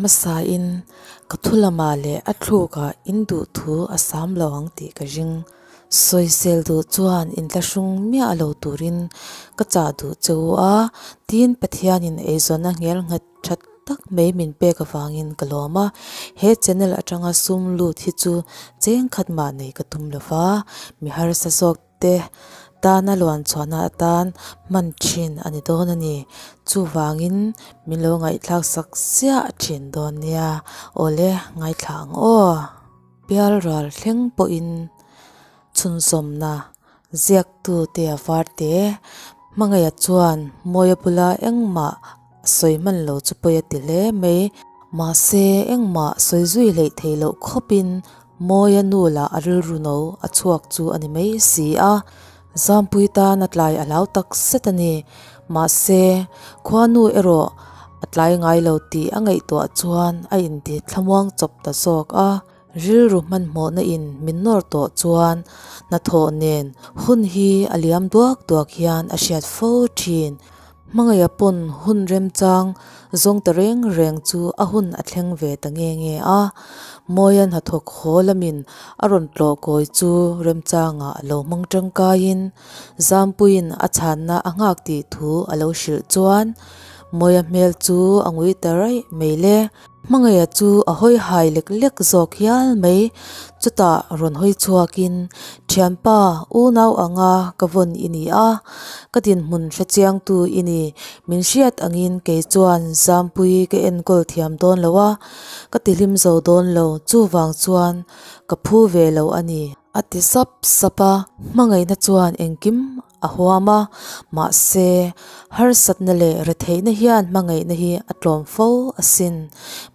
hmasain ka thu lamah leh a thlukah in duh thu a sam lo ang tih ka ring. Sawisel duh chuan inthlahrung miah lo turin ka chah duh che u a, tin Pathianin eizawnna nghel nghet that tak mai min pek avangin ka lawm a, he channel atanga sum lut hi chu cheng khat mah nei ka tum lo va, mi harsa zawk te tana luan chhuahna atan hman thin a ni dawn a ni. Chuvangin min lo ngaihthlak sak chiah thin dawn nia. Awle ngaithla ang aw. Pialral thleng pawhin chhunzawmna ziaktu te a var te hmangaiha chuan Mawia bula engmah a sawi hman lo chu pawi a ti hle mai. Mahse engmah sawi zui hleih theih loh khawpin Mawia nu lah a rilru no a chhuak chu a ni mai si a, Zampui tan a tlai a hlau tak zet a ni. Mahse, khuanu erawh a tlai ngai lo tih a ngaihtuah chuan a inti thlamuang chawp ta zawk a. Rilru hmanhmawhna in min nawr tawh chuan hnathawh nen hun hi a liam duak duak hian a hriat fo thin. Hmangaiha pawn hun remchang zawng ta reng reng chu a hun a thleng ve ta nge nge a, Mawia hnathawk haw lamin a rawn tlawh kawi chu remchangah a lo hmang tangkaiin Zampuiin a chhanna a nghak tih thu a lo hrilh chuan Mawia hmel chu a ngui ta raih mai le. Hmangaiha chu a hawi hai lek lek zawk hial mai. Chutah rawn hawi chhuakin, Thianpa, unau anga ka vawn i ni a, ka dinhmun hre chiangtu i ni. Min hriat angin kei chuan Zampui ka enkawl thiam dawn lo a, ka tihlim zo dawn lo, chuvang chuan ka phu ve lo a ni. A ti sap sap a, hmangaihna chuan engkim a huam a, mahse, harsatna leh retheihna hian hmangaihna hi a tlawm fo asin.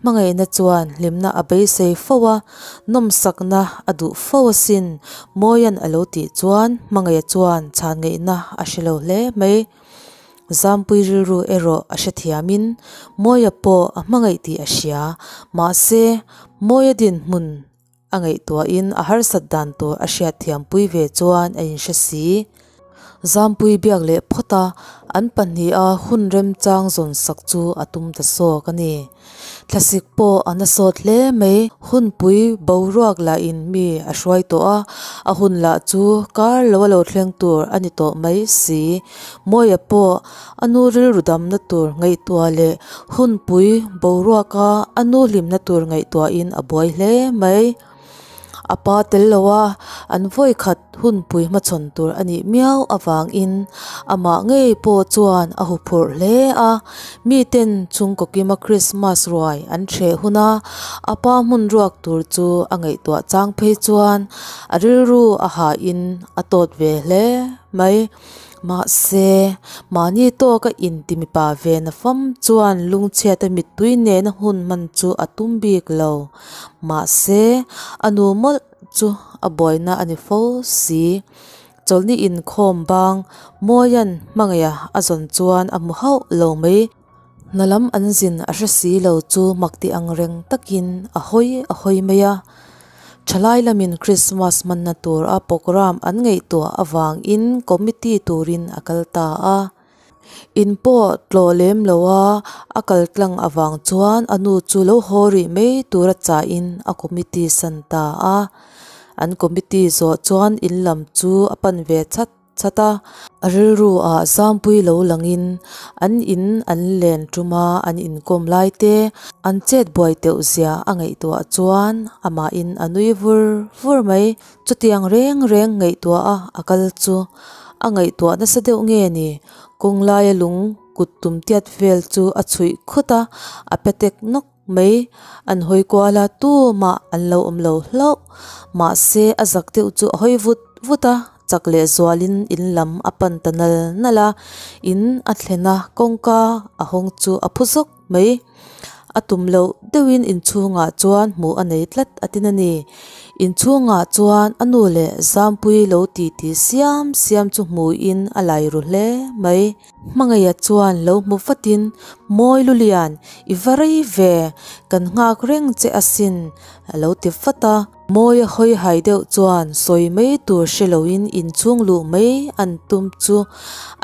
Hmangaihna chuan hlimna a beisei fo a, nawmsakna a duh fo asin, Mawia'n a lo tih chuan hmangaihna chuan chhan ngaihna a hre lo hle mai. Zampui rilru erawh a hrethiamin Mawia pawh a hmangaih tih a hria, mahse, Mawia dinhmun A ngaihtuahin a harsat dan tur a hriatthiampui ve chuan a inhre si. Zampui biak leh phawt a, an pahniha hun remchang zawn sak chu a tum ta zawk a ni. Thlasik pawh a na sawt hle mai, hunpui boruak lahin mi a hruai tawh a, a hun lah chu kar lo a lo thleng tur a ni tawh mai si. Mawia pawh a nu rilru damna tur ngaihtuah leh hunpui boruaka a nu hlimna tur ngaihtuahin a buai hle mai. A pa tel loa an vawi khat hunpui hmachhawn tur a nih miau avangin amah ngei pawh chuan a huphurh hle a. Miten chhungkaw kima Krismas ruai an hreh huna a pa hmun ruak tur chu a ngaihtuah chang phei chuan a rilru a hahin a tawt ve hle mai. Mahse, mahni tawka inti mipa ve na fam chuan lungchhiata mittui nena hun hman chu a tum bik lo. Mahse, a nu mawlh chu a buaina a ni fo si. Chawlhni inkhawm bang Mawia'n hmangaiha a zawn chuan a hmu hauh lo mai. Hna lam an zin a hre si lo chu mak ti ang reng takin a hawi a hawi mai a. Thalai lamin Krismas hmanna tur a programme an ngaihtuah avangin committee turin a kal ta a. In pawh tlawh lem lo a a kal tlang avang chuan a nu chu lo haw rih mai tura chahin a committee san ta a. An committee zawh chuan in lam chu a pan ve chat Chhat a, a rilru ah Zampui lo langin an in an len tum a, an inkawm lai te an chet buai teuh zia a ngaihtuah chuan amahin a nui vur vur mai. Chutiang reng reng ngaihtuah a a kal chu a ngaihtuah nasa deuh nge ni? Kawng laia lung kut tum tiat vel chu a chhuih khut a, a pe tek nawk mai. An hawi kual a, tumah an lo awm lo hlauh. Mahse a zak deuh chu a hawi vut vut a. Chak leh zualin in lam a pan ta nal nal a, in a thlen a, kawngka a hawng chu a phu zawk mai. A tum loh deuhin inchhungah chuan hmuh a nei tlat a tin a ni. Inchhungah chuan a nu leh Zampui lo titi siam siam chu hmuhin a lai ru hle mai. Hmangaiha chuan lo hmu vatin, Mawi Lulian, i va rei ve, kan nghak reng che asin a lo ti vat a. Mawi a hawi hai deuh chuan sawi mai tur hre loin inchhung luh mai an tum chu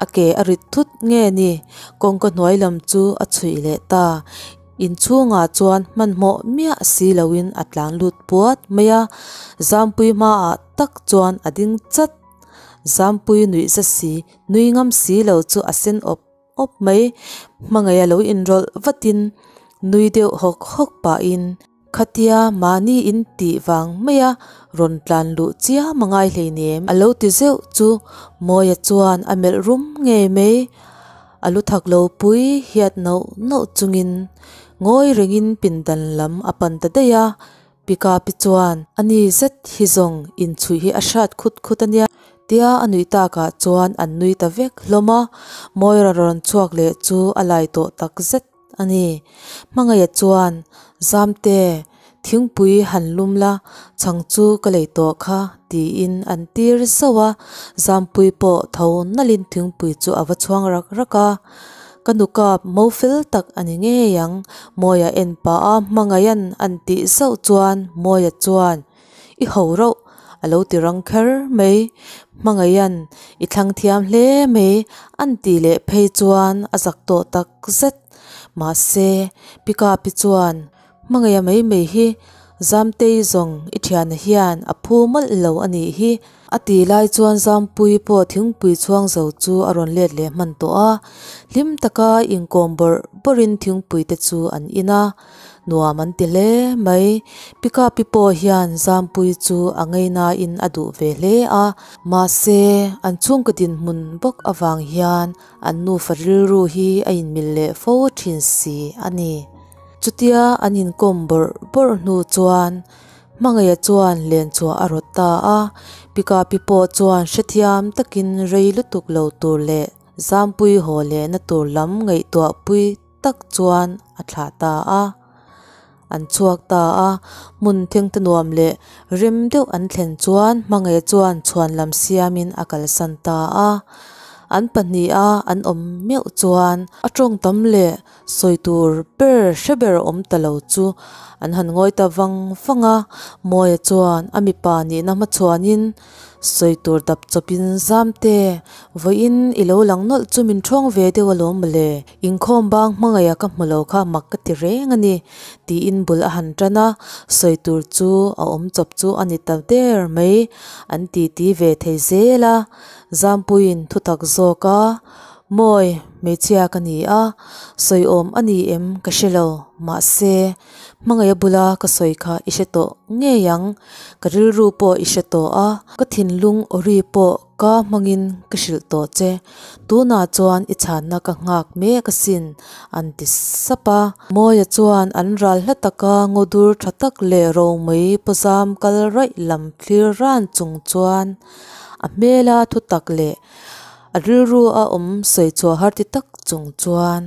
a ke a rit thut nge ni, kawngka hnuai lam chu a chhuih leh ta. Inchhungah chuan hmanhmawh miah si loin a tlan lut puat mai a, Zampuii hmaah tak chuan a ding chat. Zampuii nuih za si, nui ngam si lo chu a sen awp awp mai. Hmangaih a lo inrawlh vatin nui deuh hawk hawk pahin, Khatia mahni in tih vang maia rawn tlan luh chiam a ngai hleinem a lo ti zeuh chu Mawia chuan a melh rum ngei mai. A lu thak lo pui hiat nauh nauh chungin ngawi rengin pindan lam a pan ta daih a, Pikapi chuan a ni zet hi zawng inchhuih hi a hrat khut khut a nia tia a nuih takah chuan an nui ta vek hlawm a, Mawia rawn chhuak leh chu a lai tawh tak zet. A ni. Hmangaih chuan, Zamte, thingpui han lum la, chhang chu ka lei tawh kha, tiin an tir zauh a. Zampui pawh tho nalhin thingpui chu a va chhuang rak rak a. Ka nu kap mo fel tak a ni ngei ang, Mawia en pah a Hmangaiha'n an tih zauh chuan Mawia chuan, I ho rauh, a lo ti rang kher mai. Hmangaiha'n i thlang thiam hle mai, an tih leh phei chuan a zak tawh tak zet. Mahse, Pikapi chuan, Hmangaiha mai mai hi Zamtei zawng i thiana hian a phu mawlh lo a nih hi, a ti lai chuan Zampuii pawh thingpui chhuang zo chu a rawn let leh hman tawh a. Hlim taka inkawm bawrh bawrhin thingpui te chu an in a. Nuam an ti hle mai. Pikapi pawh hian Zampuii chu a ngeinain a duh ve hle a. Mahse, an chhungkaw dinhmun bawk avang hian an nufa rilru hi a inmil leh fo thin si a ni. Chutia an inkawm bawrh bawrh hnu chuan Hmangaih chuan len chhuah a rawt ta a. Pikapi pawh chuan hrethiam takin rei lutuk lo tur leh Zampuii haw lehna tur lam ngaihtuahpui tak chuan a thlah ta a. An chhuak ta a, hmun thengte nuam leh rem deuh an thlen chuan Hmangaih chuan chhuan lam siamin a kalsan ta a. An pahniha an awm meuh chuan a tawng tam leh sawi tur ber hre ber awm ta lo chu an han ngawi ta vang vang a. Mawia chuan a mipa nihna hmachhuanin Sawi tur dap chawpin Zamte, vawiin i lo lang nawlh chu min thawng ve deuh alawm mawle, inkhawm bang hmangaih a ka hmu lo kha mak ka ti reng a ni, tiin bul a han tan a, sawi tur chu a awm chawp chu a ni ta der mai, an titi ve thei zel a, Zampuiin thutak zawk a, Mawi, hmeichhia ka ni a, sawi awm a ni em ka hre lo, mahse, Hmangaih a bula ka sawi kha i hre tawh ngei ang, ka rilru pawh i hre tawh a, ka thinlung awri pawh ka hmangin ka hrilh tawh che, tunah chuan i chhanna ka nghak mek asin an ti sap a. Mawia chuan an ral hla taka ngaw dur tha tak leh romei pawzam kal raih lam thlir ran chung chuan a hmela thu tak leh A rilru a awm sawi chhuah har ti tak chung chuan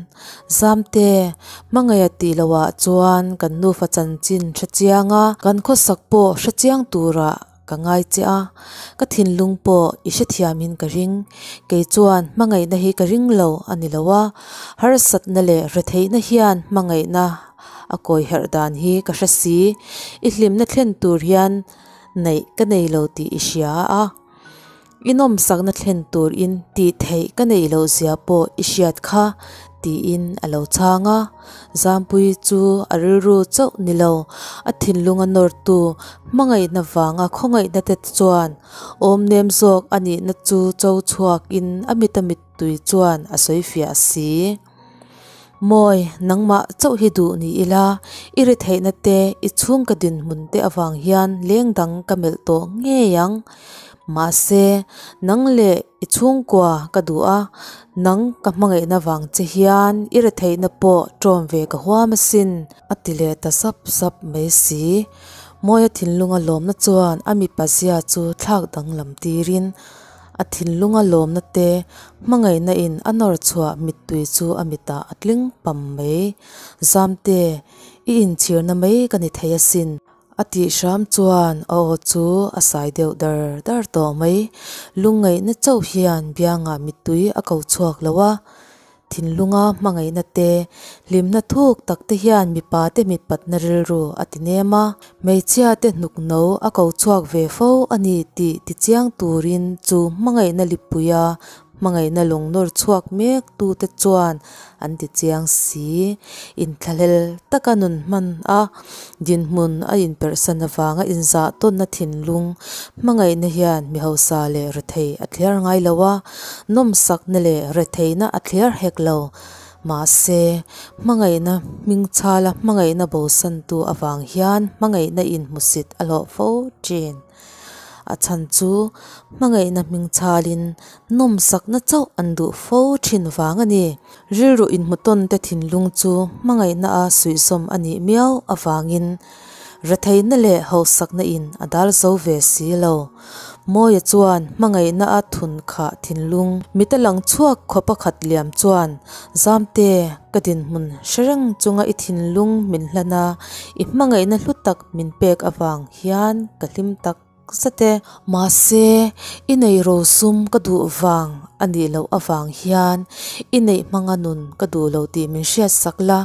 Zamte, hmangaih a tih loh ah chuan kan nufa chanchin hre chiang a, kan khawsak pawh hre chiang turah ka ngai che a, ka thinlung pawh i hrethiamin ka ring. Kei chuan hmangaihna hi ka ring lo a ni lo a, harsatna leh retheihna hian hmangaihna a kawi herh dan hi ka hre si. I hlimna thlen tur hian neih ka nei lo tih i hria a. I nawmsakna thlen tur in tih theih ka neih loh zia pawh i hriat kha, tiin a lo chhang a. Zampuii chu a rilru chauh ni lo, a thinlung a nawrtu hmangaihna vanga khawngaihna te chuan awm nem zawk a nihna chu cho chhuak in a mit a mittui chuan a sawi fiah si. Mawi, nangmah chauh hi duh ni ila, i ri theihna te, i chhungka dinhmun te avang hian leng dang ka melh tawh ngei ang. Mahse, nang leh i chhungkua ka duh a, nang ka hmangaihna vang che hian i ri theihna pawh ṭawm ve ka huam asin, a ti leh ta sap sap mai si. Mawia thinlunga lawmna chuan a mipa zia chu thlak danglam tirin, A thinlunga lawmna te hmangaihna in a nawr chhuah mittui chu a mitah a tling pam mai. Zamte, i inchhirna mai ka ni thei asin. A tih hram chuan a aw chu a sai deuh dar dar tawh mai. Lungngaihna chauh hian biangah mittui a ko chhuak lo a. Thinlunga hmangaihna te, hlimna thuk tak te hian mipa te mitpatna rilru a ti nem a, hmeichhia te hnuk no a ko chhuak ve fo a ni tih tichiang turin chu hmangaihna lipuia Hmangaihna lung nawr chhuak mek tute chuan an ti chiang si. Inthlahlel taka nun hman a, dinhmun a inperhsan avanga inzah tawnna thinlung hmangaihna hian mi hausa leh rethei a thliar ngai lo a, nawmsakna leh retheihna a thliar hek lo. Mahse, hmangaihna hmingchhala hmangaihna bosantu avang hian hmangaihna inhmusit a hlawh fo thin. A chhan chu hmangaihna hmingchhalin nawmsakna chauh an duh fo thin vang a ni. Rilru inhmutawnte thinlung chu hmangaihna a suihsawm a nih miau avangin retheihna leh hausakna in a dal zo ve si lo. Mawia chuan hmangaihna a thun khah thinlung mita lang chhuak khawpa khat liam chuan Zamte ka dinhmun hre reng chunga i thinlung min hlan a, i hmangaihna hlu tak min pek avang hian ka hlim tak zet e. Mahse, i nei rosum ka duh vang a nih loh avang hian i neih hmanga nun ka duh lo tih min hriatsak la,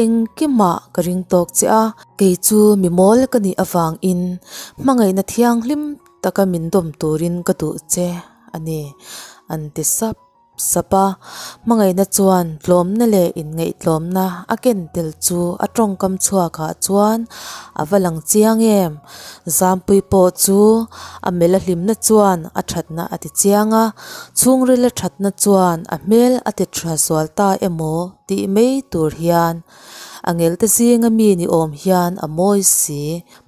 engkimah ka ring tawk che a. Kei chu mi mawl ka nih avangin hmangaihna thianghlim taka min dawm turin ka duh che a ni, an ti sap. Sap a, hmangaihna chuan tlawmna leh inngaihtlawmna a ken tel chu a tawngkam chhuakah chuan a va lang chiang em? Zampui pawh chu a mela hlimna chuan a thatna a ti chiang a, chhungrila thatna chuan a hmel a ti tha zual ta emaw tih mai tur hian a ngelte zinga mi ni awm hian a mawi si.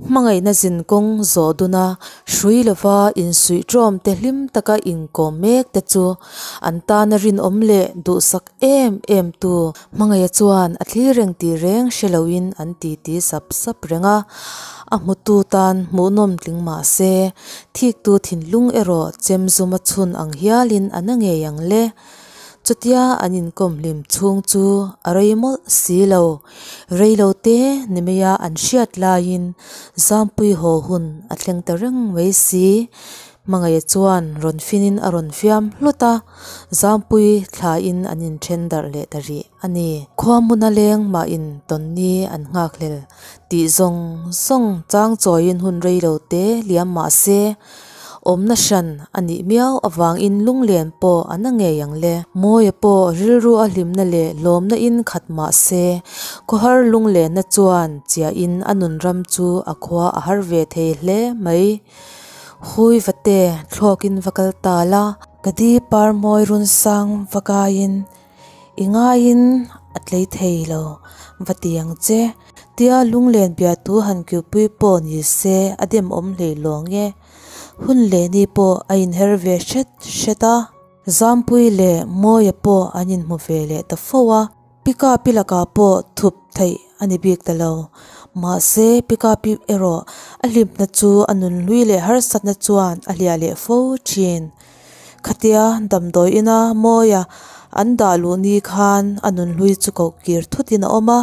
Hmangaihna zinkawng zawh duna hrui lova insuih ṭawmte hlim taka inkawm mek te chu an tana rinawm leh duhsak em em tu Hmangaihna chuan a thlir reng tih reng hre loin an titi sap sap reng a. A hmutu tan hmuhnawm tling mah se, thiktu thinlung erawh chem zuma chhun ang hialin a na ngei ang le. Chutia an inkawm hlim chhung chu a rei mawlh si lo. Rei lo te ni maia an hriat laiin Zampui haw hun a thleng ta reng mai si. Hmangaih chuan rawn finin a rawn fiam hlut a, Zampui thlain an inthen darh leh ta rih a ni. Khua hmuna leng mahin tawnni an nghakhlel tih zawng zawng chang chawiin hun rei lo te liam mah se, Awmna hran a nih miau avangin lunglen pawh a na ngei ang le. Mawia pawh rilru a hlimna leh lawmna in khat mah se, khawhar lunglenna chuan chiahin a nunram chu a khua a har ve thei hle mai. Hui va te thlawkin va kal ta la. Ka di par mawi run sang va kaiin i ngaiin a tlei thei lo va ti ang che. Tia lunglen biatu han kiupui pawh ni se a demawm hlei lawng e. Hun leh ni pawh a inher ve hret hret a. Zampui leh Mawia pawh an inhmu ve leh ta fo a. Pikapi lakah pawh thup theih a ni bik ta lo. Mahse, Pikapi erawh a hlimna chu a nunhlui leh harsatna chuan a hliah leh fo thin. Khatia damdawi ina Mawia an dah luh ni khan a nunhlui chu koh kir thutin a awm a,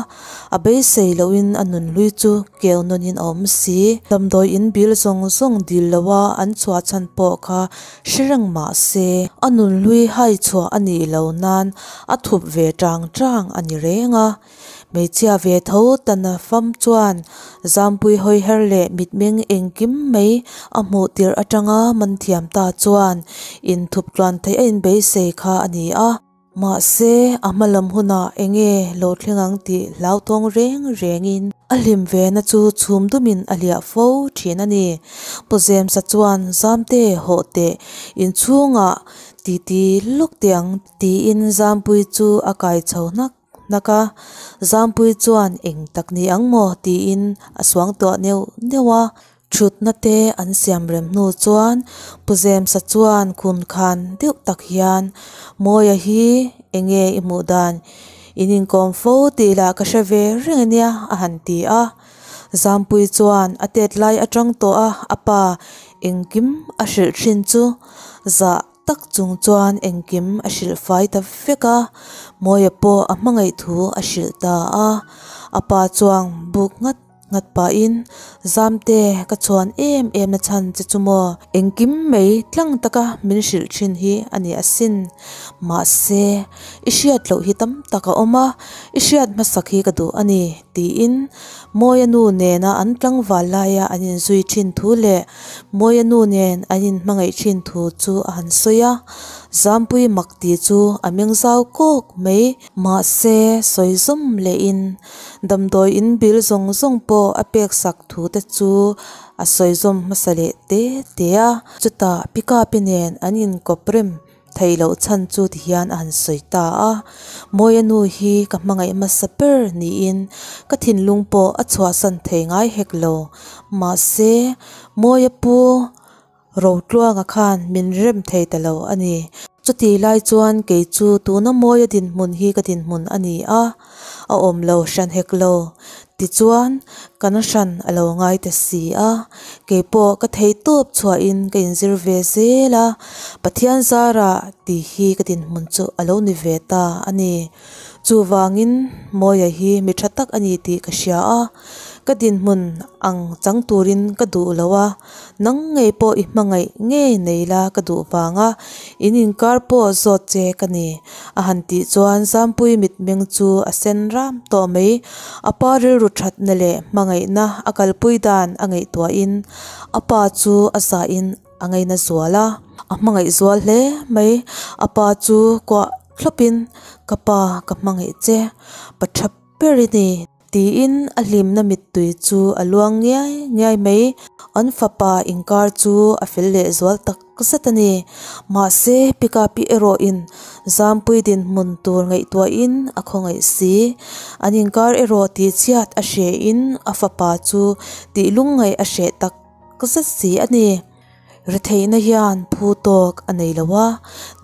a beisei lohin a nunhlui chu keu nawnin a awm si. Damdawi in bil zawng zawng dil loa an chhuah chhan pawh kha hre reng mah se, a nunhlui hai chhuah a nih lo nan a thup ve tang tang a ni reng a. Hmeichhia ve tho tana fam chuan Zampui hawiher leh mitmeng engkim mai a hmuh tirh atanga man thiam ta chuan inthup tluan theih a inbeisei kha a ni a. Mahse, a hma lam hunah enge lo thleng ang tih hlauthawng reng rengin a hlim vena chu chhum dumin a hliah fo thin a ni. Pu Zemsa chuan Zamte hawh teh inchhungah titi lawk teh ang tiin Zampui chu a kai chho hnak hnak a, Zampui chuan eng tak ni ang maw tiin a suang tuah neuh neuh a. Thutna te an siam rem hnu chuan Pu Zemsa chuan khun khan deuh tak hian Mawia hi enge i hmuh dan in inkawm fo tih lah ka hre ve reng ania a han ti a. Zampui chuan a tet lai atang tawh a a pa engkim a hrilh thin chu zah tak chung chuan engkim a hrilh fai ta vek a, Mawia pawh a hmangaih thu a hrilh ta a, a pa chuang buk nghat nghat pahin, Zamte ka chhuan em em na chhan che chu maw? Engkim mai tlang taka min hrilh thin hi a ni asin. Mahse, i hriat loh hi tam tak a awm a, i hriat hmasak hi ka duh a ni, tiin Mawia nu nena an tlangval laia an inzui thin thu leh Mawia nu nen an inhmangaih thin thu chu a han sawi a. Zampuii mak ti chu a meng zau kawk mai. Mahse, sawi zawm lehin damdawi in bill zawng zawng pawh a pek sak thu te chu a sawi zawm hmasa leh te te a. Chutah pickup-i nen an inkawp rem theih loh chhan chu ti hian a han sawi ta a. Mawia nu hi ka hmangaih hmasa ber niin ka thinlung pawh a chhuahsan thei ngai hek lo. Mahse, Mawia pu Rotluanga khan min rem thei ta lo a ni. Chutih lai chuan kei chu tuna Mawia dinhmun hi ka dinhmun a ni a, a awm lo hran hek lo. Tichuan, kan hran a lo ngai ta si a, kei pawh ka theihtawp chhuahin ka inzir ve zel a, Pathian zarah tih hi ka dinhmun chu a lo ni ve ta a ni. Chuvangin Mawia hi mi tha tak a ni tih ka hria a, ka dinhmun ang chang turin ka duh lo a, nang ngei pawh i hmangaih ngei nei la ka duh vanga in inkar pawh zawt che ka ni a han tih chuan Zampuii mitmeng chu a sen ram tawh mai. A pa rilru thatna leh hmangaihna a kalpui dan a ngaihtuahin a pa chu a zahin a ngaina zual a, a hmangaih zual hle mai. A pa chu kuah thlawpin, Ka pa, ka hmangaih che, pa tha ber i ni, tiin a hlimna mittui chu a luang ngiai ngiai mai. An fapa inkar chu a fel leh zual tak zet a ni. Mahse, Pikapi erawhin Zampui dinhmun tur ngaihtuahin a khawngaih si. An inkar erawh tihchhiat a hrehin a fapa chu tih lungngaih a hreh tak zet si a ni. Retheihna hian phu tawk a nei lo a,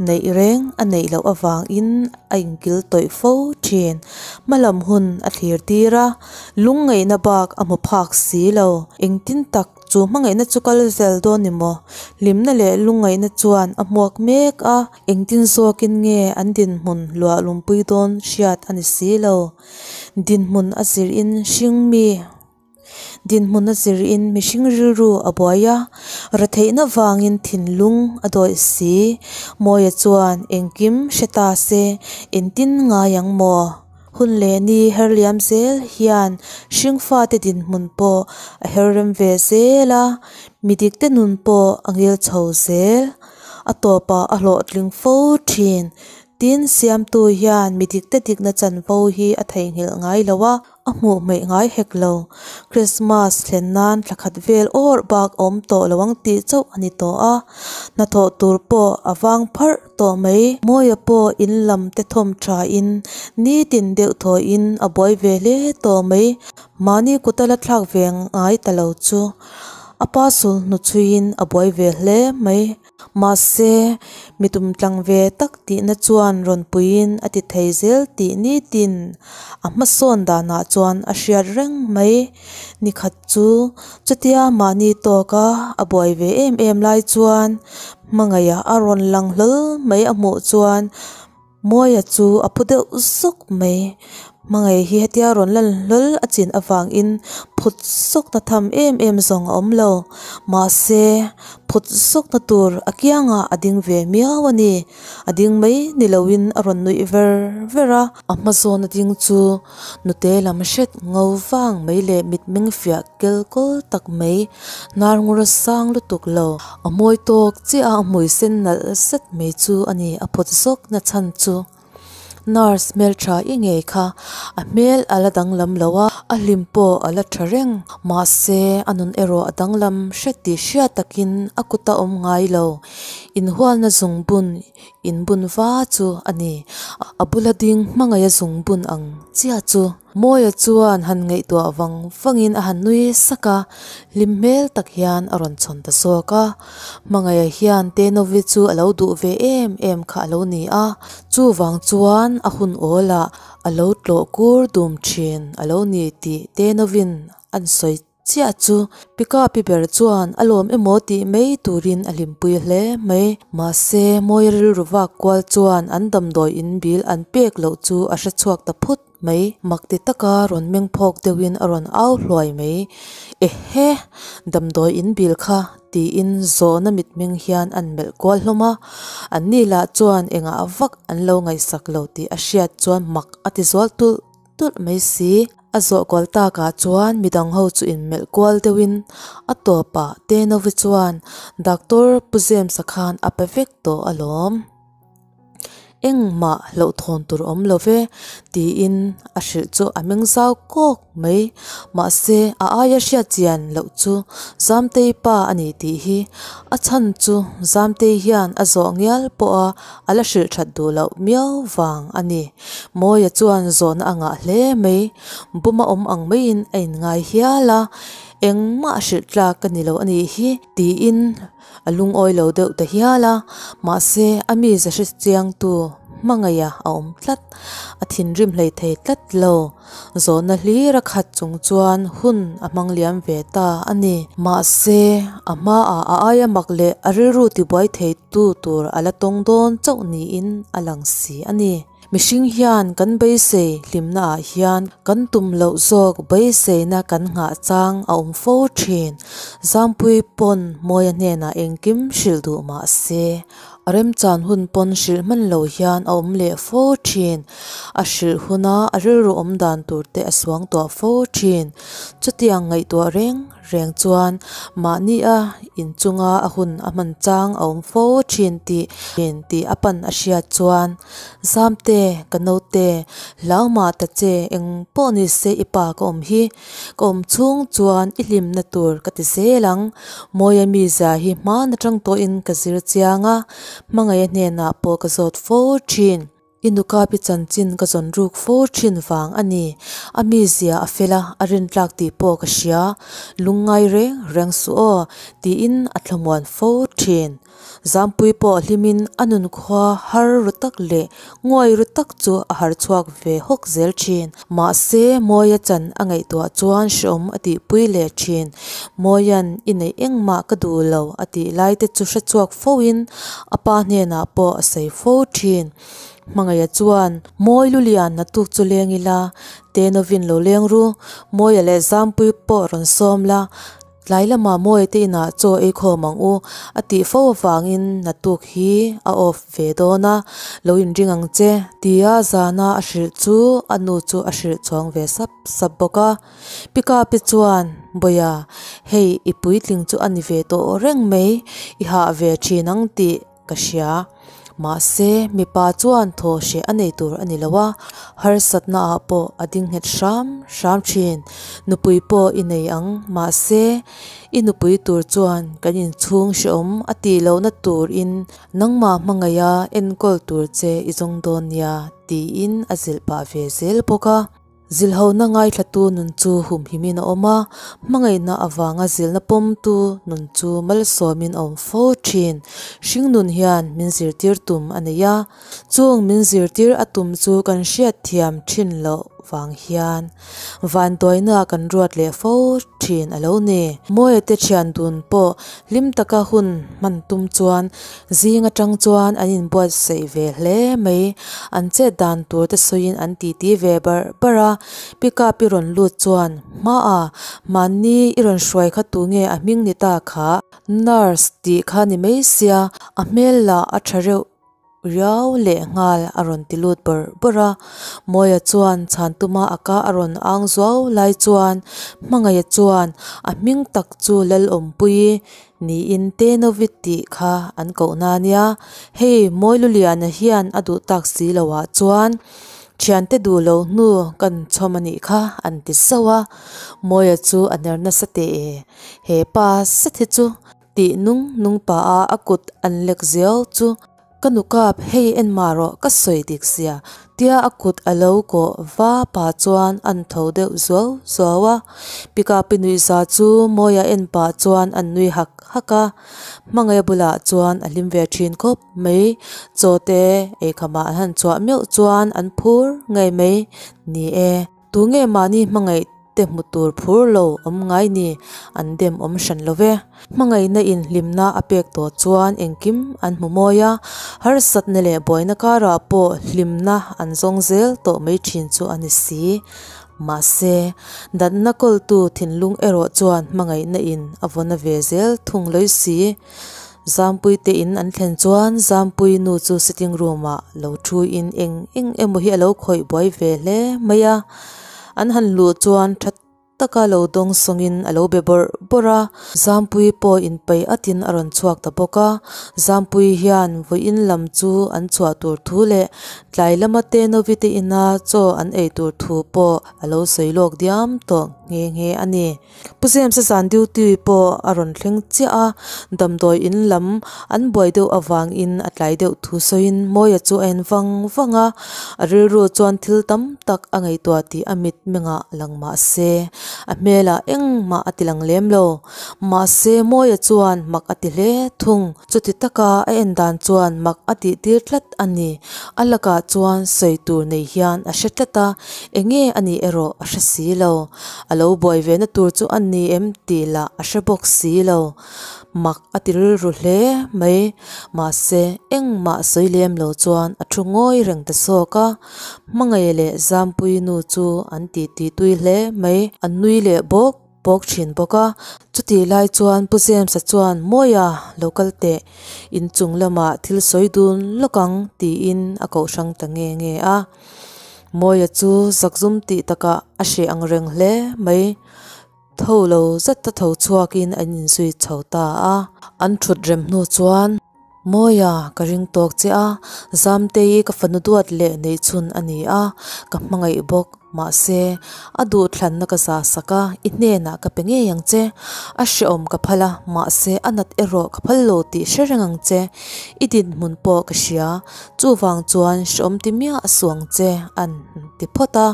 neih reng a neih loh avangin a inkil tawih fo thin. Hmalam hun a thlir tir a, lungngaihna bak a hmu phak si lo. Engtin tak chu hmangaihna chu kal zel dawn ni maw? Hlimna leh lungngaihna chuan a hmuak mek a, engtin zawkin nge an dinhmun luah lumpui dawn hriat a ni si lo. Dinhmun a zir in hringmi. Dinhmun a zirin mihring rilru a buai a, retheihna vangin thinlung a dawih si. Mawia chuan engkim hre ta se engtin ngai ang maw? Hun leh ni her liam zel hian hringfate dinhmun pawh a her rem ve zel a, midikte nun pawh a ngil chho zel. A tawpah a hlawhtling fo thin. Tin, Siamtu hian midikte dikna chanvo hi a theihnghilh ngai lo a. A hmuh hmeih ngai hek lo. Christmas thlen nan thla khat vel awrh bak a awm tawh lo ang tih chauh a ni tawh a. Hnathawh tur pawh a vang pharh tawh mai. Mawia pawh in lam te thawm tha in nitin deuh thaw in a buai ve hle tawh mai. Mahni kut a la thlak ve ngai ta lo chu a pa sul hnuchhuiin a buai ve hle mai. Mahse, mi tumtlang ve tak tihna chuan rawn puiin a ti thei zel tih nitin a hmasawn danah chuan a hriat reng mai. Nikhat chu chutia mahni tawka a buai ve em em lai chuan hmangaihah a rawn lang hlawl mai a hmuh chuan Mawia chu a phu deuh zawk mai. Hmangaih hi hetia rawn lan hlawl a chin avangin phut zawkna tham em em zawng a awm lo. Mahse, phut zawkna tur a kiangah a ding ve miau a ni. A ding mai ni loin a rawn nuih ver ver a. A hma zawna ding chu nute lam hret ngo vang mai leh mitmeng fiah kel kawl tak mai, hnar ngur a sang lutuk lo. A mawi tawk chiah a, a hmui sen nalh zet mai chu a ni, a phawt zawk na chhan chu nurse hmeltha i ngei kha a hmel a la danglam lo a, a hlim pawh a la tha reng, mahse a nun erawh a danglam hret tih hriat takin a kut a awm ngai lo, inhualna zungbun inbun va chu a ni, a bula ding hmangaih a zungbun ang chiah chu. Mawia chuan han ngaihtuah vang vangin a han nui sak a, hlim hmel tak hian a rawn chhawn ta zawk a. Hmangaiha hian Tenovi chu a lo duh ve em em kha a lo ni a, chuvang chuan a hun awlah a lo tlawh kur dum thin a lo ni tih Tenovin an sawi chiah chu. Pika pi ber chuan a lawm emaw tih mai turin a hlimpui hle mai. Mahse, Mawia rilru vak kual chuan an damdawi in bil an pek loh chu a hre chhuak ta phut. Mai mak ti taka rawn meng phawk deuhin a rawn au hluai mai. Ehe! Damdawi in bil kha tiin zawhna mitmeng hian an melh kual hlawm a, anni lah chuan engah vak an lo ngaihsak lo tih a hriat chuan mak a ti zual tulh tulh mai si. A zawh kual takah chuan midang ho chu inmelh kual deuhin a tawpah Tenovi chuan Doctor Pu James-a khan a pe vek tawh alawm. Engmah hlauhthawn tur awm lo ve, tiin a hrilh chu a meng zau kawk mai. Mahse, a aia hriat chian loh chu Zamtei pa a ni tih hi. A chhan chu Zamtei hian a zawh ngial pawha a la hrilh that duh loh miau vang a ni. Mawia chuan zawhna a ngah hle mai. Buma awm ang maiin a inngai hial a, Engmah hrilh tlak ka ni lo a nih hi, tiin a lungawi lo deuh ta hial a, mahse a mi za hre chiangtu hmangaiha a awm tlat, a thinrim hlei thei tlat lo. Zawhna hlir a khat chung chuan hun a hmang liam ve ta a ni. Mahse a hmaah a aia mak leh a rilru tibuai theitu tur a la tawng dawn chauh niin a lang si a ni. Mihring hian kan beisei hlimna ah hian kan tum loh zawk beiseina kan nghah chang a awm fo thin. Zampui pawn Mawia hnenah engkim hrilh duh mah se, a remchan hun pawn hrilh hman lo hian a awm leh fo thin. A hrilh huna a rilru awm dan tur te a suang tuah fo thin. Chutiang ngaihtuah reng reng chuan mahni a inchunga a hun a hman chang a awm fo thin tih tih a pan a hriat chuan Zamte, ka naute, hlau mah ta che, eng pawh ni se i pa ka awm hi, ka awm chhung chuan i hlimna tur ka ti zel ang. Mawia mizia hi hman atang tawhin ka zir chiang a, hmangaih a hnenah pawh ka zawt fo thin. I nukapi chanchin ka zawn ruk fo thin vang a ni. A mizia a fel a, a rintlak tih pawh ka hria. Lungngai reng reng suh aw, tiin a thlamuan fo thin. Zampui pawh hlimin a nunkhua har ru tak leh nguai ru tak chu a har chhuak ve hawk zel thin. Mahse, Mawia chan a ngaihtuah chuan hreawm a tihpui leh thin. Mawia'n i neih engmah ka duh lo a tih lai te chu hre chhuak foin a pa hnenah pawh a sawi fo thin. Hmangaiha chuan, Mawi Lulian naktuk chu leng ila, Tenovin lo leng ru, Mawia leh Zampui pawh rawn sawm la, tlai lamah Mawia te inah chaw ei khawm ang u, a tih fo avangin naktuk hi a off ve dawn a, lo inring ang che, tia zana a hrilh chu a nu chu a hrilh chuang ve sap sap bawk a. Pikapi chuan, Bawia, hei i puitling chu a ni ve tawh reng mai, i hah ve thin ang tih ka hria. Mahse, mipa chuan thaw hreh a nei tur a ni lo a, harsatna ah pawh a ding nghet hram hram thin. Nupui pawh i nei ang, mahse, i nupui tur chuan kan inchhung hrehawm a tih lohna turin nangmah hmangaiha enkawl tur che i zawng dawn nia, tiin a zilh pah ve zel bawk a. Zilhona ngaithlatu nun chu humhimin a awm a, hmangaihna avanga zilhna pawmtu nun chu malsawmin a awm fo thin. Hringnun hian min zirtir tum a nei a, chung min zirtir a tum chu kan hriatthiam thin loh vang hian vanduaina kan ruat leh fo thin a lo ni. Mawia te thian dun pawh hlim taka hun hman tum chuan Zing atang chuan an inbuatsaih ve hle mai. An chet dan tur te sawiin an titi ve barh barh a. Pickup i rawn lut chuan, Hmaa, mahni i rawn hruai kha tunge a hming ni ta kha? Nurse tih kha ni mai sia, a hmel lah a tha reuh riau leh nghal a rawn ti lut bawrh bawrh a. Mawia chuan chhan tuma a ka a rawn ang zuau lai chuan Hmangaih chuan a hming tak chu Lalawmpuii Niin Tenovi tih kha an koh na nia, hei Mawiluliana hian a duh tak si lo ah chuan thiante duh lo hnu kan chhawm a nih kha an ti zauh a, Mawia chu a ner nasa teh e, he pa zet hi chu tih nung nung pah a a kut an lek ziau chu Ka nu kap, hei en mah rawh, ka sawi dik zia. Tia a kut a lo kawh va pah chuan an tho deuh zuau zuau a. Pikapi nuihza chu Mawia en pah chuan an nui hak hak a. Hmangaih bulah chuan a hlim ve thin khawp mai. Chaw te eikhamah an han chhuah meuh chuan an phur ngei mai. Ni e. Tunge mahni hmangaih te hmu tur phur lo awm ngai ni an dem awm hran lo ve. Hmangaihna in hlimna a pek tawh chuan engkim an hmu mawi a, harsatna leh buaina karah pawh hlimna an zawng zel tawh mai thin chu a ni si. Mahse, danna kawltu thinlung erawh chuan hmangaihna in a vawna ve zel thung lawi si. Zampui te in an thlen chuan Zampui nu chu sitting room ah lo thu in eng eng emaw hi a lo khawih buai ve hle mai a, an han luh chuan tha taka lo dawngsawngin a lo be bawrh bawrh a, Zampuii pawh inpeih atin a rawn chhuak ta bawk a, Zampuii hian vawiin lam chu an chhuah tur thu leh tlai lama Tenovi te ina chaw an ei tur thu pawh a lo sawi lawk diam tawh nghe nghe a ni. Pu James-a zan duty pawh a rawn thleng chiah a, damdawi in lam an buai deuh avangin a tlai deuh thu sawiin Mawia chu a en vang vang a, a rilru chuan thil tam tak a ngaihtuah tih a mit mengah lang mah se a hmelah engmah a ti lang lem lo. Mahse Mawia chuan mak a ti hle thung. Chuti taka a en dan chuan mak a tih tir tlat a ni. A lakah chuan sawi tur nei hian a hre tlat a, enge a nih erawh a hre si lo. A lo buai ve na tur chu a ni em tih lah a hre bawk si lo. Mak a ti rilru hle mai. Mahse engmah sawi lem lo chuan a thu ngawi reng ta zawk a. Hmangaih leh Zampuii nu chu an titi tui hle mai. A nui leh bawk. Bawk thin bawk a, chutih lai chuan Pu James-a chuan Mawia lo kal teh, inchung lamah thil sawi dun lawk ang tiin a koh hrang ta nge nge a. Mawia chu zakzum tih takah a hreh ang reng hle mai. Tho lo zet a tho chhuakin an inzui chho ta a. An thut rem hnu chuan. Mawia, ka ring tawk che a, Zamtei ka fanu duat leh neihchhun a ni a, ka hmangaih bawk. Mahse, a duhthlanna ka za sak a, i hnenah ka pe ngei ang che. A hrehawm ka phal a, mahse a nat erawh ka phal lo tih hre reng ang che. I dinhmun pawh ka hria, chuvang chuan hrehawm ti miah suh ang che, an ti phawt a.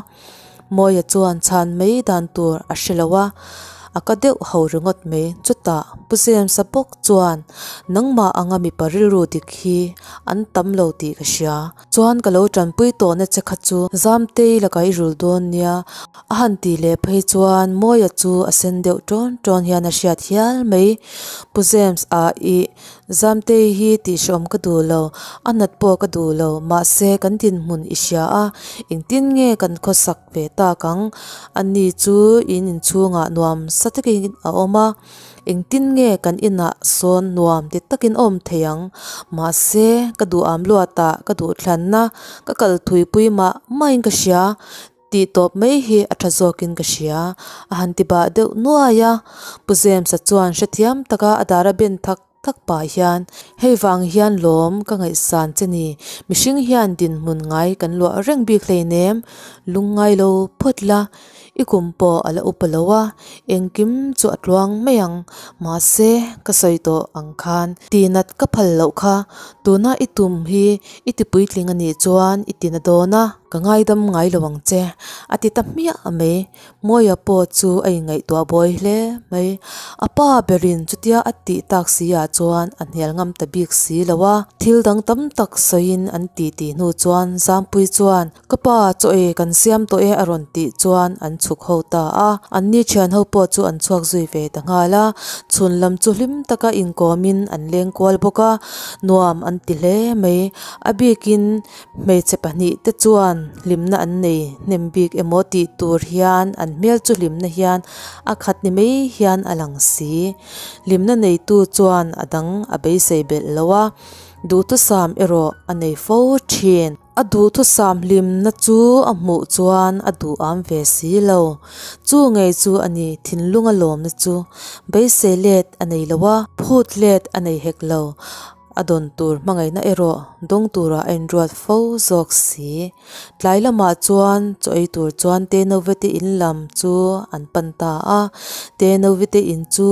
Mawia chuan chhan mai dan tur a hre lo a, a ka deuh ho ringawt mai. Chutah Pu James-a bawk chuan, Nangmah anga mipa rilru dik hi an tam lo tih ka hria. Chuan ka lo tanpui tawhna che kha chu Zamtei lakah i rul dawn nia. A han tih leh phei chuan Mawia chu a sen deuh tawn tawn hian a hriat hial mai. Pu James-a ih Zamtei hi tihhrawm ka duh lo, a nat pawh ka duh lo, mahse kan dinhmun i hria a, engtin nge kan khawsak ve tak ang? Ani chu in inchhungah nuam sa takin a awm a, engtin nge kan inah sawn nuam ti takin a awm thei ang? Mahse ka duham luatah ka duhthlanna ka kal thuipui mah mahin ka hria. Tih tawp mai hi a tha zawkin ka hria, a han ti bah deuh nuai a. Pu James-a chuan hrethiam taka a dar a ben thak thak pah hian, Hei vang hian lawm ka ngaihsan che ni, mihring hian dinhmun ngai kan luah reng bik hleinem, lungngai lo phawt la, i kum pawh a la upa lo a, engkim chu a tluang mai ang, mahse ka sawi tawh ang khan tihnat ka phal loh kha, tuna i tum hi i ti puitling a nih chuan i tina dawn a. Ka ngaidam ngai lo ang che, a ti ta hmiah mai. Mawia pawh chu a inngaihtuah buai hle mai. A pa berin chutia a tih tak si ah chuan a hnial ngam ta bik si lo a. Thil dang tam tak sawiin an ti tih hnu chuan Zampuii chuan, Ka pa, chaw ei kan siam tawh e a rawn tih chuan an chhuk ho ta a. Anni thian ho pawh chu an chhuak zui ve ta nghal a. Chhun lam chu hlim taka inkawmin an leng kual bawk a, nuam an ti hle mai. A bikin Hmeichhe pahnih te chuan hlimna an nei hnem bik emaw tih tur hian an hmel chu hlimna hian a khat ni mai hian a lang si. Hlimna neitu chuan a dang a beisei belh lo a, duhthusam erawh a nei fo thin. A duhthusam hlimna chu a hmuh chuan a duham ve si lo. Chu ngei chu a ni thinlunga lawmna chu beisei let a nei lo a, phut let a nei hek lo. A dawn tur hmangaihna erawh dawng turah a inruat fo zawk si. Tlai lamah chuan chaw ei tur chuan Tenovete in lam chu an pan ta a. Tenovete in chu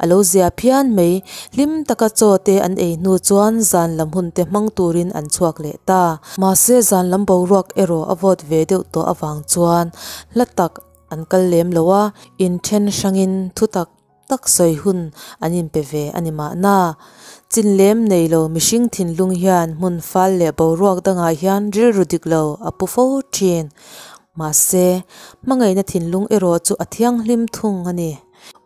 a lo zia phian mai. Hlim taka chaw te an ei hnu chuan zan lam hun te hmang turin an chhuak leh ta. Mahse zan lam boruak erawh a vawt ve deuh tawh avang chuan hla tak an kal lem lo a, inthen hrangin thutak tak sawi hun an inpe ve a ni mahna. Chinlem nei lo mihring thinlung hian hmun fal leh boruak dangah hian rilru dik lo a pu fo thin. Mahse, hmangaihna thinlung erawh chu a thianghlim thung a ni.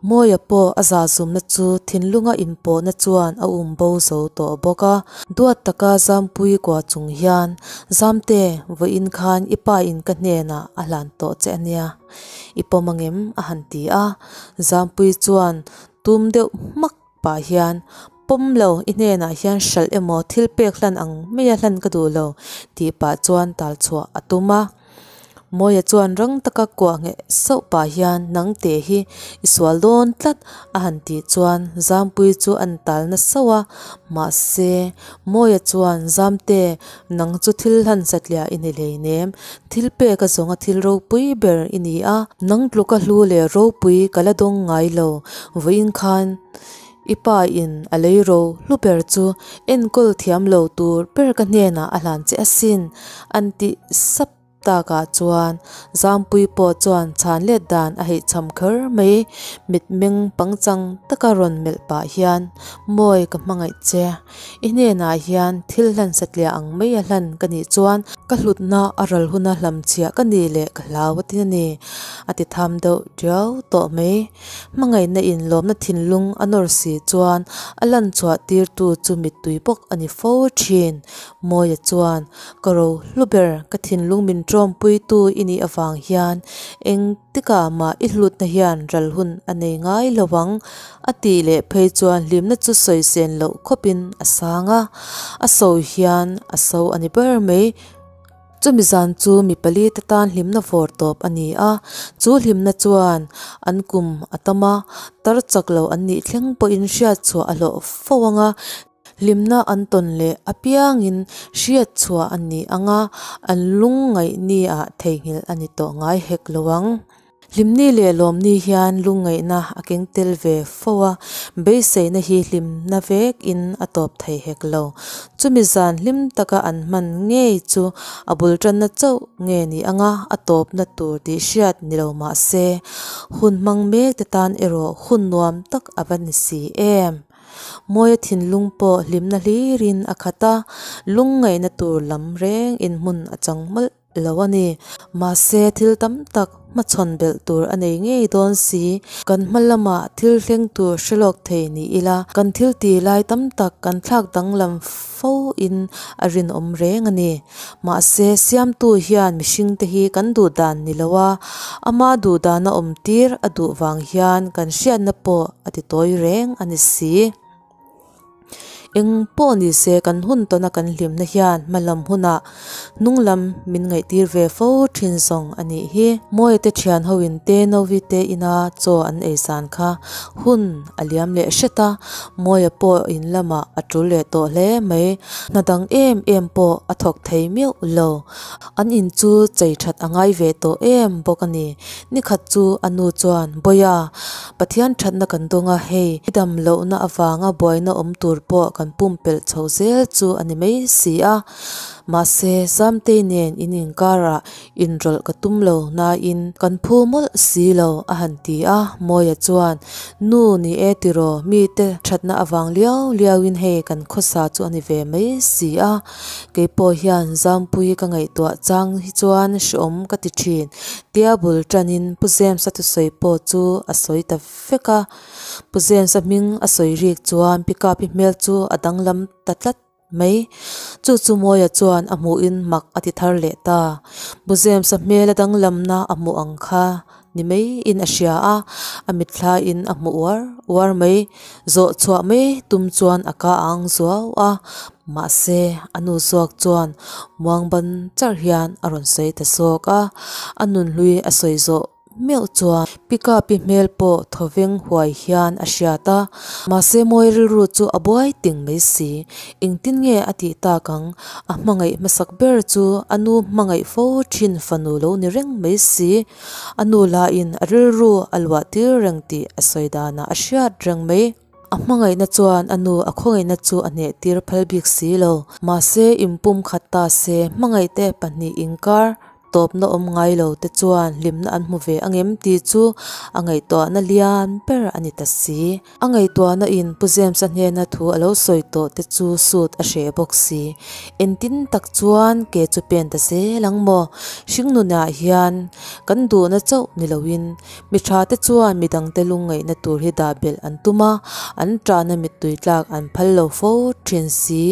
Mawia pawh a zahzumna chu thinlunga inpawhna chuan a um bo zo tawh bawk a. Duat taka Zampui kua chung hian, Zamte, vawiin khan i pa in ka hnenah a hlan tawh che a nia. I pawm angem? a han ti a. Zampuii chuan tum deuh hmak pah hian, Pawm lo, i hnenah hian hralh emaw thil pek hlan ang maia hlan ka duh lo, tih pah chuan tal chhuah a tum a. Mawia chuan rang taka kuah ngheh sauh pah hian nang teh hi i sual dawn tlat a han tih chuan Zampuii chu an tal na sauh a, mahse Mawia chuan Zamte nang chu thil hlan satliah i ni hleinem, thil pek a zawnga thil ropui ber i ni a, nang tluka hlu leh ropui ka la dawng ngai lo, vawiin khan i pa in a lei ro hlu ber chu enkawl thiam lo tur ber ka hnenah a hlan che asin an ti sap. Takah chuan Zampuii pawh chuan chhan let dan a heihcham kher mai. Mitmeng pangchang taka rawn melh pah hian, Mawi ka hmangaih che. I hnenah hian thil hlan satliah ang mai a hlan ka nih chuan ka hlutna a ral huna hlamchhiah ka nih leh ka hlau a tin a ni, a ti tham deuh tiau tawh mai. Hmangaihna in lawmna thinlung a nawr si chuan a lan chhuah tirtu chu mittui bawk a ni fo thin. Mawia chuan, Ka ro hlu ber, ka thinlung min tawmpuitu i nih avang hian engtikah mah i hlutna hian ral hun a nei ngai lo ang, a tih leh phei chuan hlimna chu sawi sen loh khawpin a sang a, a sawi hian a so a ni ber mai. Chumi zan chu mi pali te tan hlimna vawr tawp a ni a, chu hlimna chuan an kum a tam a, tar chak lo an nih thleng pawhin hriatchhuah a hlawh fo ang a, Hlimna an tawn leh apiangin hriat chhuah a ni ang a, an lungngaih ni ah theihnghilh a ni tawh ngai hek lo ang. Hlimni leh lawmni hian lungngaihna a keng tel ve fo a, beiseina hi hlimna vek in a tawp thei hek lo. Chumi zan hlim taka an hman ngei chu a bul tanna chauh nge ni ang a, a tawpna tur tih hriat ni lo mah se, hun hmang mek te tan erawh hun nuam tak a va ni si em. Mawia thinlung pawh hlimna hlirin a khat a, lungngaihna tur lam reng in hmun a chang mawlh lo a ni. Mahse thil tam tak hmachhawn belh tur a nei ngei dawn si. Kan hma lamah thil thleng tur hre lawk thei ni ila, kan thil ti lai tam tak kan thlak danglam fo in a rinawm reng a ni. Mahse Siamtu hian mihringte hi kan duh dan ni lo a, ama duh dana awm tir a duh vang hian kan hriatna pawh a ti tawi reng a ni si. Eng pawh ni se kan hun tawna kan hlimna hian hma lam hunah hnung lam min ngaihtir ve fo thin zawng a nih hi. Mawite thian ho in te Novi te ina chaw an ei zan kha hun a liam leh hret a, Mawia pawh in lamah a tul leh tawh hle mai. Hna dang em em pawh a thawk thei miauh lo. An in chu chei that a ngai ve tawh em bawk a ni. Nikhat chu a nu chuan, Bawia, Pathian thatna kan dawng a, hei i dam lohna avanga buaina awm tur pawh kan pumpelh chho zel chu a ni mai si a. Mahse, Zamtei nen in inkarah inrawlh ka tum lo nain kan phu mawlh si lo, a han ti a. Mawia chuan, Nu ni e tiraw, mite thatna avang liau liauin hei kan khawsa chu a ni ve mai si a. Kei pawh hian Zampuii ka ngaihtuah chang hi chuan hreawm ka ti thin. Tia bul tanin Pu James-a thusawi pawh chu a sawi ta vek a. Pu James-a hming a sawi rik chuan Pickup-i hmel chu a danglam ta tlat mai. Chu chu Mawia chuan a hmuhin mak a ti thar leh ta. Pu James-a hmel a danglamna a hmuh ang kha ni mai in a hria a, a mitthla in a hmu uar uar mai. Zawh chhuah mai tum chuan a ka ang zuau a, mahse a nu zawk chuan muang ban charh hian a rawn sawi ta zawk a, a nunhlui a sawi zawh meuh chuan Pikapi hmel pawh thawveng huai hian a hriat a, mahse mawi rilru chu a buai ting mai si. Engtin nge a tih tak ang? A hmangaih hmasak ber chu a nu hmangaih fo thin fanu lo ni reng mai si. A nu lahin a rilru a luah tir reng tih a sawi danah a hriat reng mai. A hmangaihna chuan a nu a khawngaihna chu a hneh tir phal bik si lo. Mahse, inpum khat ta se, hmangaihte pahnih inkar tawpna awm ngai lo te chuan hlimna an hmu ve angem tih chu a ngaihtuahna lian ber a ni ta si. A ngaihtuahna in Pu James-a hnena thu a lo sawi tawh te chu suit a hreh bawk si. Engtin tak chuan ke chu pen ta zel ang maw? Hringnunah hian kan duhna chauh ni loin mi tha te chuan midangte lungngaihna tur hi dah belh an tum a, an tahna mittui tlak an phal lo fo thin si.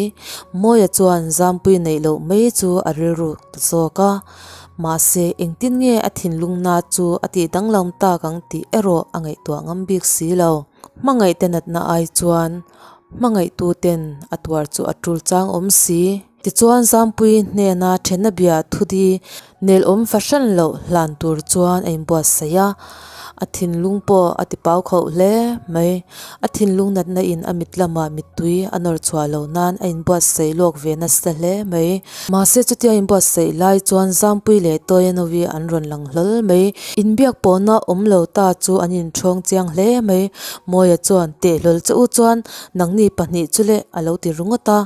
Mawia chuan zampui neih loh mai chu a rilru ta zawk a. Mahse, engtin nge a thinlungna chu a tih danglam tak ang tih erawh a ngaihtuah ngam bik si lo. Hmangaihte natna ai chuan hmangaihtuten a tuar chu a tul chang awm si. Tichuan Zampuii hnena thenna bia thudi nelawm fahran loh hlan tur chuan a inbuatsaih a, a thinlung pawh a ti pau khauh hle mai. A thinlung natna in a mit lamah mittui a nawr chhuah loh nan a inbuatsaih lawk ve nasa hle mai. Mahse chutia inbuatsaih lai chuan Zampuii leh Tawia-novi an rawn lang hlawl mai. Inbiak pawhna awm lo ta chu an inṭhawng chiang hle mai. Mawia chuan teh hlawl che u chuan nangni pahnih chu le a lo ti ringawt a.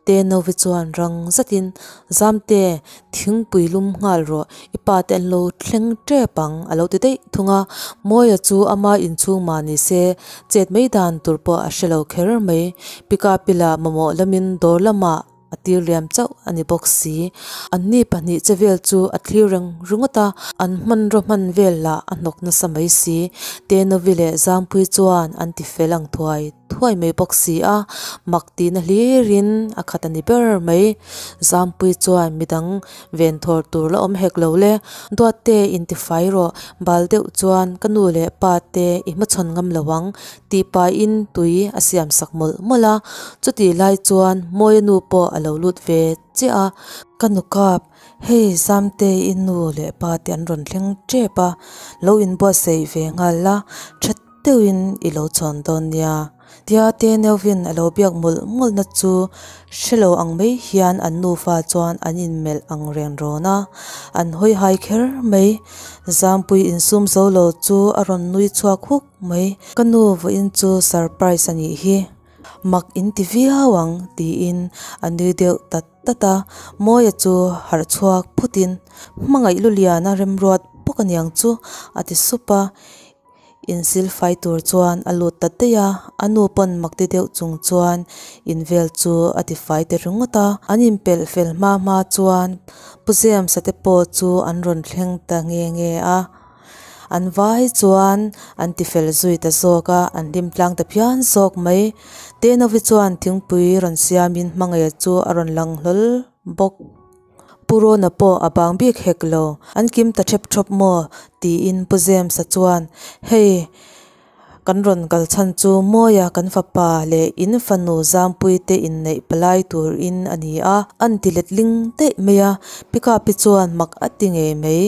Tenovi chuan rang zatin, Zamte, thingpui lum nghal rawh, i pa te an lo thleng tep ang, a lo ti daih thung a. Mawia chu ama inchhung mah ni se, chet mai dan tur pawh a hre lo kher mai. Pika-pila mamawh lamin dawr lamah a tir liam chauh a ni bawk si. Anni pahnih che vel chu a thlir reng ringawt a, an hmanraw hman vel lah a hnawk nasa mai si. Tenovi leh Zampuii chuan an ti fel ang thuai thuai mai bawk si a, mak tihna hlirin a khat a ni ber mai. Zampuii chuan midang ven thawr tur la awm hek lo le, Duatte intifai rawh, bal deuh chuan ka nu leh pa te i hmachhawn ngam lo ang, tih pahin tui a siam sak mawlh mawlh a. Chutih lai chuan Mawia nu pawh a lo lut ve chiah a, Ka nu kap, hei Zamte i nu leh pa te an rawn thleng tep a, lo inbuatsaih ve nghal la, tha deuhin i lo chhawn dawn nia. Tia te Neuvin a lo biak mawlh mawlhna chu hre lo ang mai hian an nufa chuan an inmelh ang reng rawn a, an hawi hai kher mai. Zampui insum zo lo chu a rawn nui chhuak huk mai. Ka nu vawiin chu surprise a nih hi. Mak in ti viau ang tiin a nui deuh tat tat a. Mawia chu harh chhuak phutin hmangaih Luliana remruat bawk aniang chu a ti sup a. Insil fai tur chuan a lut ta daih a, a nu pawn mak ti deuh chung chuan in vel chu a ti fai ta ringawt a. An inpelh fel hma hma chuan Pu James-a te pawh chu an rawn thleng ta nge nge a. An vai chuan an ti fel zui ta zawk a, an hlim tlang ta phian zawk mai. Tenovi chuan thingpui rawn siamin hmangaih chu a rawn lang hlawl bawk. Pu Rona pawh a bang bik hek lo. An kim ta thep thawp maw? tiin Pu James-a chuan, Hei, kan rawn kal chhan chu Mawia kan fapa leh in fanu Zampui te inneih palai turin a ni a, an ti letling daih mai a. Pikapi chuan mak a ti ngei mai.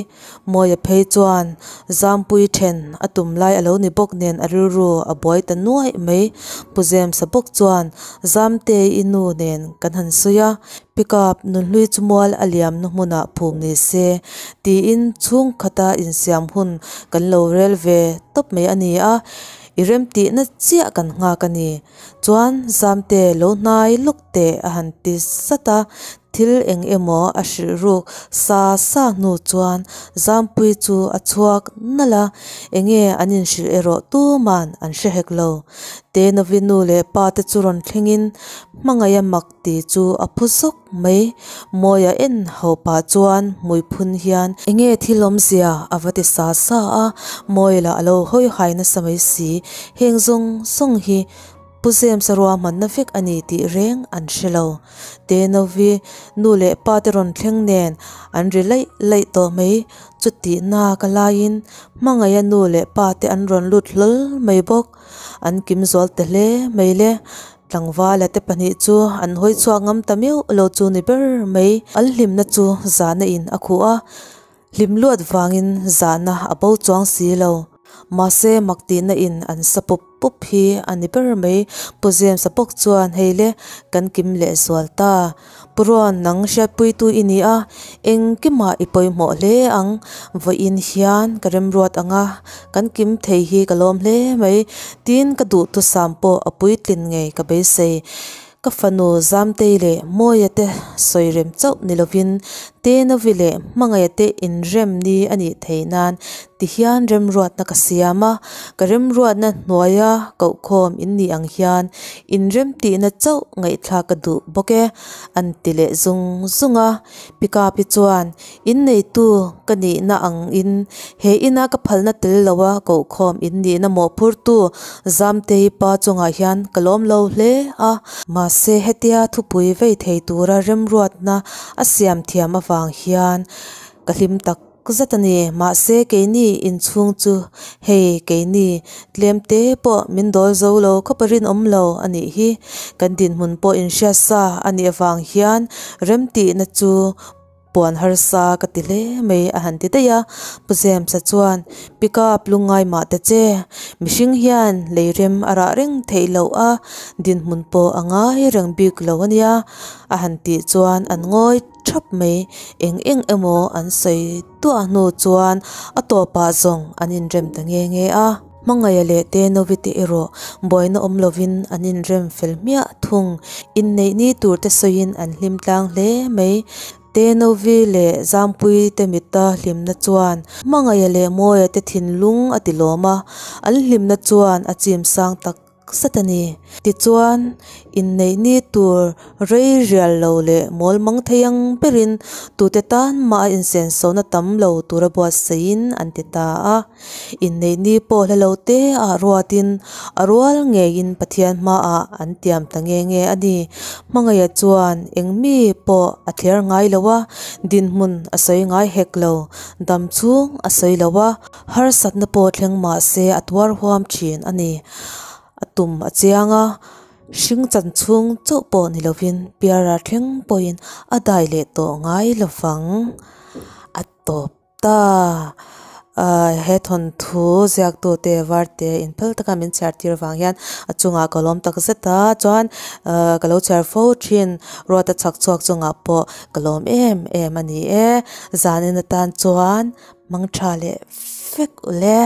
Mawia phei chuan Zampui then a tum lai a lo ni bawk nen a rilru a buai ta nuaih mai. Pu James-a bawk chuan, Zamte i nu nen kan han sawi a, Pickup nunhlui chu mual a liamna hmunah phum ni se tiin chhungkhata insiam hun kan lo rel ve tawp mai a ni a, i remtihna chiah kan nghak a ni. Chuan Zamte lo hnai lawk teh a han ti zat a, thil eng emaw a hrilh ruk sa sa hnu chuan Zampuii chu a chhuak nalh a, enge an inhrilh erawh tuman an hre hek lo. Tenovi nu leh pa te chu rawn thlengin hmangaih a mak Ti chu a phu zawk mai. Mawia en ho pah chuan hmui phun hian enge thil awmzia a va ti sa sa a, Mawia lah a lo hawi hai nasa mai si. Heng zawng zawng hi Pu James-a ruahmanna vek a ni tih reng an hre lo. Tenovi nu leh pa te rawn thleng nen an ri laih laih tawh mai. Chutih nak a laiin Hmangaih-a nu leh pa te an rawn lut hlawl mai bawk. An kim zual ta hle mai le. Tlangvala te pahnih chu an hawi chhuak ngam ta meuh lo chu ni ber mai. An hlimna chu zahna in a khuh a, hlim luat vangin zahna a bo chuang si lo. Mahse mak tihna in an sa pup pup hi a ni ber mai. Pu James-a bawk chuan hei le kan kim leh zual ta. Pu Ruan nang hriatpuitu i ni a, engkimah i pawimawh hle ang. Vawiin hian ka remruat ang a, kan kim thei hi ka lawm hle mai. Tin, ka duhthusam pawh a puitlin ngei ka beisei. Ka fanu Zamtei leh Mawia te sawi rem chauh ni lovin Tenovi leh Hmangaia te inrem ni a nih theih nan tihian remruatna ka siam a, ka remruatna hnuaia kohkhawm in nih ang hian Inremtihna chauh ngaihthlak ka duh bawk e, an ti leh zung zung a. Pikapi chuan, Inneitu ka nihna angin he ina ka phalna tel loa kohkhawm in nihna mawhphurtu Zamtei pa chungah hian ka lawm lo hle a. Mahse hetia thupui vei thei tura remruatna a siam thiam avang hian ka hlim tak. zet a ni. Mahse keini inchhung chu hei keini tlem te pawh min dawl zo lo khawp a rinawm lo a nih hi. Kan dinhmun pawh inhriat sa a nih avang hian remtihna chu Puan harsa ka ti hle mai a han ti daih a, Pu James-a chuan, Pick up lungngai mah ta che, mihring hian lei rem a rah reng theih loh a, dinhmun pawh a ngai reng bik lo a nia a han tih chuan an ngawi thap mai, eng eng emaw an sawi duah hnu chuan a tawpah zawng an inrem ta nge nge a. Hmangaih leh Tenovi te erawh buaina awm lovin an inrem fel hmiah thung. Inneih ni tur te sawiin an hlim tlang hle mai. Tenovi leh Zampuii te mita hlimna chuan Hmangaih leh Mawia te thinlung a ti lawm a, an hlimna chuan a chim sang tak zet a ni. Tichuan, inneih ni tur rei rial lo leh mawl mang thei ang berin tute tan mah a insensohna tam lo tura buatsaihin an ti ta a. Inneih ni pawh hla lo te ah ruatin a rual ngeiin Pathian hmaah an tiam ta nge nge a ni. Hmangaih chuan eng mi pawh a thler ngai lo a, dinhmun a sawi ngai hek lo, dam chhung a sawi lo a, harsatna pawh thleng mah se a tuar huam thin a ni. A tum a chiang a, hring chan chhung chauh pawh ni lovin piara thleng pawhin a dai leh tawh ngai lovang a tawp. Ta he thawnthu ziaktute varte inphal taka min chhiar tir vang hian a chungah ka lawm tak zet a chuan ka lo chhiar fo thin ruata chhak chhuak chungah pawh ka lawm em em a ni e zanin atan chuan mangtha leh vek ule.